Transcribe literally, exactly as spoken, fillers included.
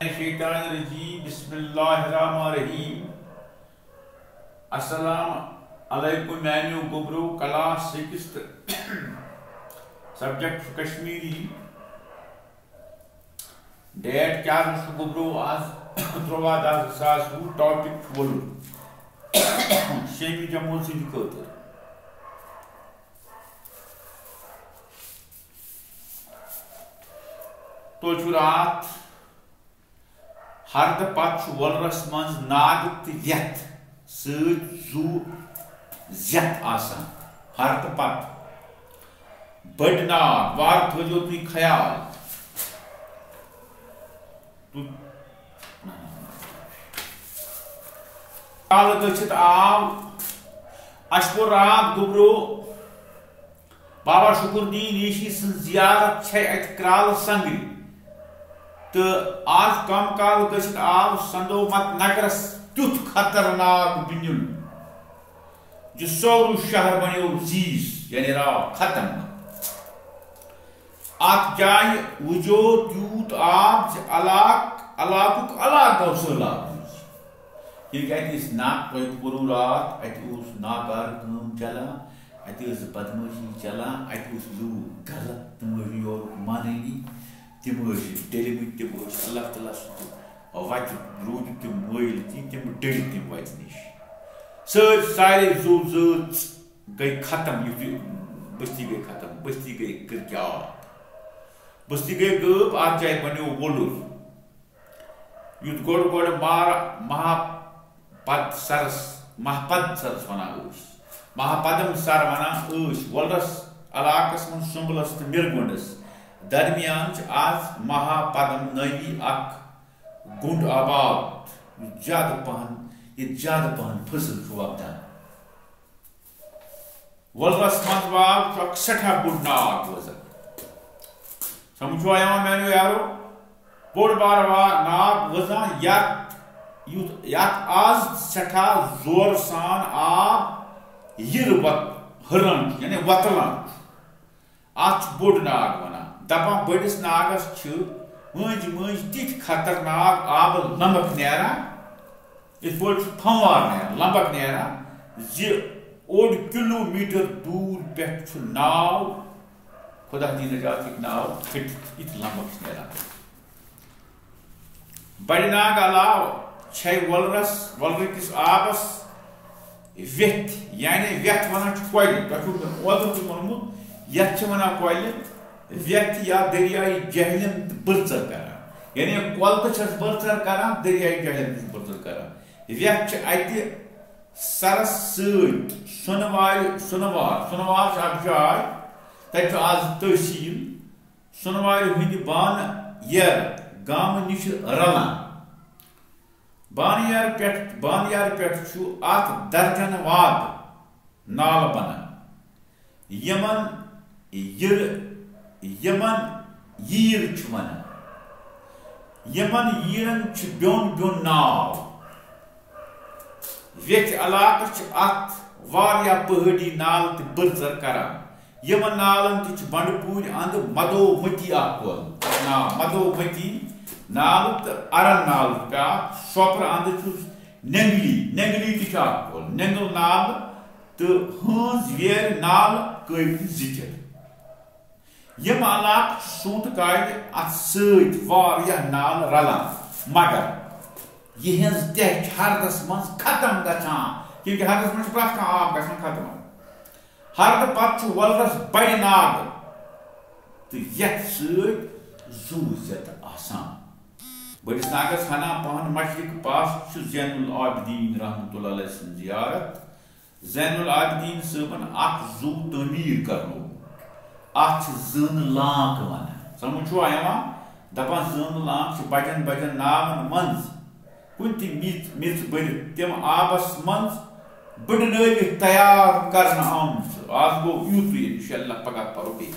الشیطان الرجیم، بسم اللہ الرحمن الرحیم۔ السلام علیکم میانیو گوبرو، کلاس سکستھ، سبجیکٹ چھُ کشمیری۔ ڈیٹ کیٛاہ چھُ گوبرو آز؟ تُرٛواہ دَہ زٕ ساس وُہ، ٹاپک چھُ وۄلُر۔ شیٚمہِ جمٲژ ہٕنٛدِ خٲطرٕ۔ تُہۍ چھِو راتھ ہردٕ پتہٕ چھُ وۄلرس منٛز ناگہٕ تہٕ وٮ۪تھ سۭتۍ زُو زٮ۪تھ آسان۔ ہردٕ پتہٕ بٔڑۍ ناگ، وارٕ تھٲوزیو تُہۍ خیال۔ تُہۍ کالہٕ گٔژھِتھ آو، اَسہِ کوٚر راتھ گوٚبرو بابا شکر الدین ریشی سٕنٛز زیارت چھے اتہِ کرالہٕ سنگرِ۔ تہٕ آز کم کال گٔژھِتھ آو سندومت نگرس تیُتھ خطرناک بُنیُل، زِ سورُے شہر بنیو زیٖز، یعنی راو ختم۔ اتھ جایہِ وُجو تیوٗت آب زِ علاق-، علاقُک علاقہٕ گوٚو سٔہلاب منٛز۔ ییٚلہِ اتہِ أسۍ ناگ تۄہہِ کوٚروٕ راتھ، اتہِ اوس ناکارٕ کٲم چلان، اتہِ ٲس بدمٲشی چلان، اتہِ اوس لوٗکھ غلط، تِم ٲسۍ نہٕ یورُک مانٲنی، تِم ٲسۍ ڈٔلمٕتۍ، تِم ٲسۍ اللہ تعالیٰ سٕنٛدِ وتہِ روٗدۍ تِم مٲیِل کِہیٖنۍ، تِم ڈٔلۍ تِم وتہِ نِش۔ سٲرۍ سارے زُو زٲژ گٔے ختم، یُتھ یہِ بستی گٔے ختم، بستی گٔے کِرکہِ آب، بستی گٔے غٲب، اتھ جایہِ بنیو وۄلُر۔ یُتھ گۄڈٕ گۄڈٕ مارا مہاپد سرس، مہاپد سرس ونان ٲسۍ، مہاپدم سر ونان ٲسۍ، وۄلرس علاقس منٛز سُمبلس تہٕ مِرگونڈس درمیان چھِ آز مہاپدم نٲوی اکھ گُنٛڈ آباد، یُتھ زیادٕ پہن، ییٚتہِ زیادٕ پہن فصل چھُ وۄپدان۔ وۄلرس منٛز واو چھُ اکھ سٮ۪ٹھاہ بوٚڑ ناگ وۄزان۔ سمجھ چھُوا یِوان میانیو یارو؟ بوٚڑ بار وا-، ناگ وۄزان، یتھ یُتھ، یتھ آز سٮ۪ٹھاہ زورٕ سان آب یِرٕ وت-، ہُران چھُ، یعنی وۄتلان چھُ۔ اتھ چھُ بوٚڑ ناگ ونان۔ دپان بٔڑِس ناگس چھِ مٔنٛزۍ مٔنٛزۍ تِتھۍ خطرناک آبہٕ لمبکھ نیران، یِتھ پٲٹھۍ چھُ پھموار نیران، لمبکھ نیران زِ اوٚڑ کلوٗ میٖٹر دوٗر پٮ۪ٹھ چھُ ناو، خدا دی نجات، یہِ ناو پھٔٹِتھ یِتھ لمبکھ چھِ نیران۔ بڑِ ناگ علاوٕ چھے وۄلرس، وۄلرٕ کِس آبس ویتھ، یعنی ویتھ ونان چھِ کۄلہِ، تۄہہِ چھُو مےٚ اوترٕ تہِ ووٚنمُت، یتھ چھِ ونان کۄلہِ ویتھ یا دریایہِ جہلم تہٕ بٕرژر کران، یعنی کۄل تہِ چھس بٕرژر کران، دریایہِ جہلم تہِ چھِ بٕرژر کران۔ ویتھ چھِ اتہِ سرس سۭتۍ سۄنہٕ وارِ، سۄنہٕ وار، سۄنہٕ وار چھِ اکھ جاے، تتہِ چھُ آز تحصیل سۄنہٕ وارِ ہٕنٛدِ بانہٕ یرٕ گامہٕ نِش رلان۔ بانہٕ یرٕ پٮ۪ٹھ، بانہٕ یرٕ پٮ۪ٹھ چھُ اکھ درجن واد نالہٕ بنان، یِمن یِرٕ، یِمن یٖر چھِ ونان۔ یِمن یٖرن چھِ بیوٚن بیوٚن ناو۔ ویتھِ علاقہٕ چھِ اتھ واریاہ پہٲڑی نالہٕ تہِ بٕرژر کران۔ یِمن نالن تہِ چھُ بنڈٕ پوٗرۍ اندٕ مدو متی اکھ کۄل۔ ناو مدو متی نالہٕ تہٕ ارن نالہٕ چھُ بیاکھ۔ سوپرٕ اندٕ چھُس نینگلی، نینگلی تہِ چھُ اکھ کۄل۔ نینگل نالہٕ تہٕ ہٲنز ویرِ نالہٕ قٲبلِ ذِکِر۔ یِم علاقہٕ چھِ سونتہٕ کالہِ اتھ سۭتۍ واریاہ نالہٕ رلان، مگر یِہنٛز تہہ چھِ ہردس منٛز ختم گژھان، کیونکہ ہردس منٛز چھُ پرٛٮ۪تھ کانٛہہ آب گژھان ختم۔ ہردٕ پتہٕ چھُ وۄلرس بڑِ ناگہٕ تہٕ یتھ سۭتۍ زُو زیتہٕ آسان۔ بٔڑِس ناگس ہنا پہن مشرق پاس چھُ زین العابدین رحمتہ اللہ علیہ سٕنٛز زیارت۔ زین العابدین صٲبن اکھ زُو تعمیٖر کرنوو۔ اتھ چھِ زٲنہٕ لانٛک ونان۔ سمجھ چھُوا یِوان؟ دپان زٲنہٕ لانٛک چھِ بجن بجن ناون منٛز کُنہِ تہِ میژ، میژ بٔرِتھ تِم آبس منٛز بٕڈنٲوِتھ تیار کرنہٕ آمژٕ۔ آز گوٚو یُتُے، انشاءاللہ پگاہ پرو بیٚیہِ۔